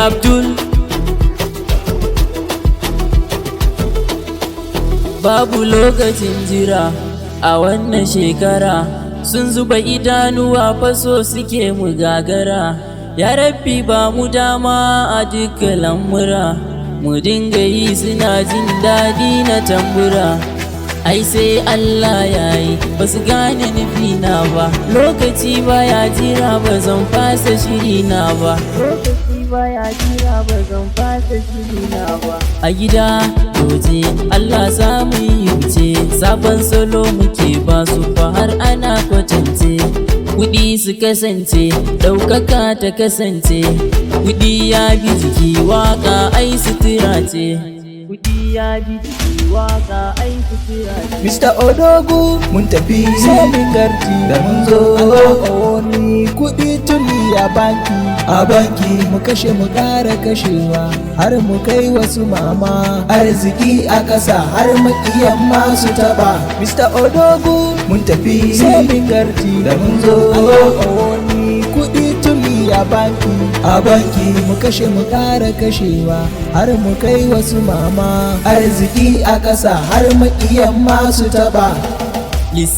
Abdul. Babu lokacin jira a wannan shekara, sun zuba idanuwa faso suke mu gagara. Ya Rabbi, ba mu dama a dukkan lamura, mu dinga yi suna jin daɗi na tambura. Ai sai Allah ya yi, ba su gane nufina ba. Lokaci baya jira, ba zan fasa shirina ba. Lokaci baya jira, ba zan fasa shirina ba. A gida doje Allah samu yi wuce, sabon salo muke ba su fa har ana kwatance. Kuɗi su kasance, ɗaukaka ta kasance. Kuɗi ya bi jiki, waka ai sutura ce. Kuɗi ya bi jiki, waka ai sutura ce. Mr. Odogu, mun tafi sai min garti da mun zo wani kuɗi tuli a banki, a banki mu kashe, mu ƙara kashewa har mu kai wasu mama. Arziki a ƙasa har maƙiyan masu taɓa. Mr. Odogu, mun tafi sai min garti da mun zo wani kuɗi tuli a banki, a banki mu kashe, mu ƙara kashewa har mu kai wasu mama. Arziki a ƙasa har maƙiyan masu taɓa. Lissa